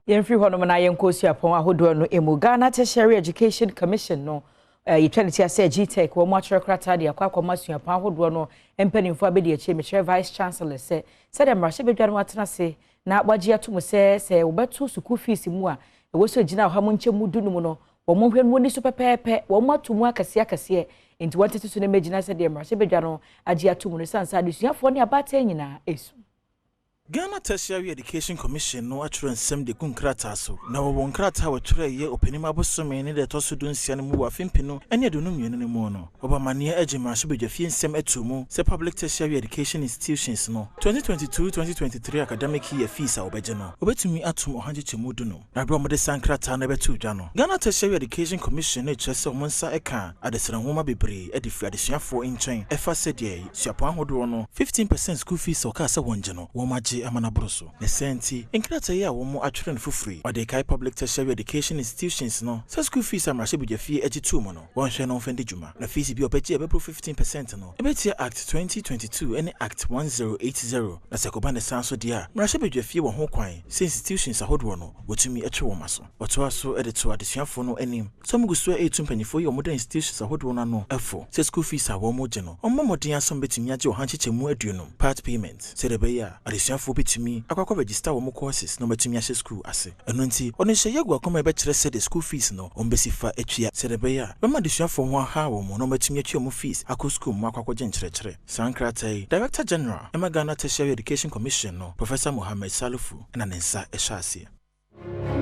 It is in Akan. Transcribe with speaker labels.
Speaker 1: Yɛmfiri hɔnom na yɛnkɔ suapɔn ahodoɔ no mu. Ghana Tertiary Education Commission no, yɛtwa ne ti asɛ GTEC, wɔn atwerɛ krataa de akɔ akɔma suapɔn ahodoɔ no mpanimfoɔ abɛdi akyire, mekyerɛ vice chancellor, sɛ sɛdeɛ mmarahyɛbadwa no atena ase na wagye ato mu sɛ wɔbɛto sukuu fees mu a ɛwɔ so gyina 15% no, wɔn hwɛ no wɔn ni so pɛpɛɛpɛ. Wɔn ato mu akɛseɛ akɛseɛ, nti wɔn tete so no mmɛgyina sɛdeɛ mmarahyɛbadwa no agye ato mu no sansa adesuafoɔ ne abaatan nyinaa esu.
Speaker 2: Ghana Tertiary Education Commission no atwerɛ nsɛm de gu nkrataa so, na wɔwɔ nkrataa a wɔtwerɛ yɛ Ɔpanim abosome ne deɛ ɛtɔ so 16 no mu wɔ afe 2022 no mu no, wɔbɔ amanneɛ agye mmarahyɛbadwafie nsɛm ato mu sɛ public tertiary education institutions no 2022-2023 academic year fees a wɔbɛgye no, wɔbɛtumi atom 15%. Na berɛ a wɔde saa nkrataa no bɛto dwa no, Ghana Tertiary Education Commission no kyerɛ sɛ wɔn nsa ka adesrɛ nwoma bebree de firi adesuafoɔ nkyɛn ɛfa sɛdeɛ suapɔn ahodoɔ no 15% school fees a wɔkaa sɛ wɔngye no, wɔn agye ama no aboro so. Ne sɛ nti nkrataa yi a wɔn atwerɛ no foforo yi, ɔde kae public tertiary education institutions no sɛ school fees a mmarahyɛbadwafie agye too mu no, wɔnhwɛ no mfa ndi dwuma, na fees bi a ɔbɛgye a ɛbɛboro 15% no, ɛbɛtia Act 2022 ne Act 1080. Na sɛ kɔba ne san so deɛ a, mmarahyɛbadwafie wɔ ho kwan sɛ institutions ahodoɔ no wɔtumi atwe wɔn aso. Wɔtoa so de to adesuafoɔ no anim sɛ ɔmo gu so a ɛretu mpanyinfoɔ yi a wɔda institutions ahodoɔ no ano ɛfo sɛ school fees a wɔn gye no, ɔmmɔ mmɔden asɛm bɛtumi agye 50% part payment, sɛdeɛ ɛbɛyɛ a adesuafoɔ bɛtumi akɔ register wɔn courses na wɔbɛtumi ahyɛ school ase. Ɛno nti ɔno nhyɛ yɛ agu akɔma a ɛbɛkyerɛ sɛ de school fees no wɔn bɛsi fa atua, sɛdeɛ ɛbɛyɛ a bɛma adesuafoɔ ho aha wɔn na wɔbɛtumi atua wɔn fees akɔ school mu akɔ akɔgye nkyerɛkyerɛ. Saa nkrataa yi, Director General ɛma Ghana Tertiary Education Commission no, Professor Mohammed Salufu, ɛna ne nsa ɛhyɛ aseɛ.